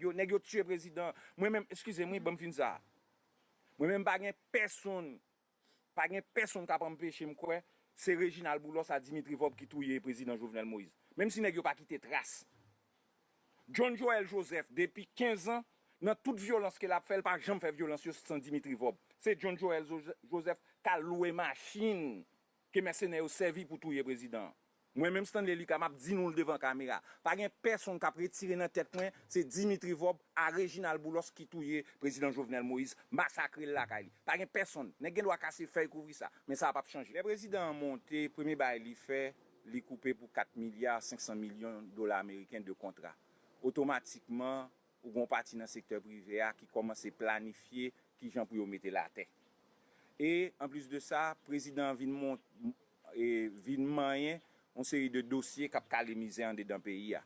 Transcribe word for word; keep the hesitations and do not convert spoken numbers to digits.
yo, nèg yo tiye prezidan. Mwen menm, eskize m wi, ban m fin sa. Mwen menm pa gen pèsonn, pa gen pèsonn k ap anpeche m kwè se Reginald Boulos a Dimitri Vorbe ki touye prezidan Jovenel Moïse. Menm si nèg yo pa kite tras. John Joël Joseph, depi kenz an, nan tout vyolans ke l ap fè, l pa janm fè vyolans yo san Dimitri Vorbe. Se John Joël Joseph k al lwe machin ke mèsenè yo sèvi pou touye prezidan an. Mwen menm Stanley Lucas, m ap di nou l devan kamera. Pa gen pèsonn k ap retire nan tèt mwen, se Dimitri Vorbe a Reginald Boulos ki touye prezidan Jovenel Moïse, masakre l lakay li. Pa gen pèsonn. Nèg gen dwa kase fèy kouvri sa, men sa p ap chanje. Lè prezidan an monte, premye bagay li fè, li koupe pou kat milya senk san milyon dola ameriken de kontra. Otomatikman, ou gen yon pati nan sektè prive a ki kòmanse planifye kijan pou yo mete l atè. E, anplis de sa, prezidan an vin mont, e, vin manyen yon seri de dosye k ap kale mizè andedan peyi a.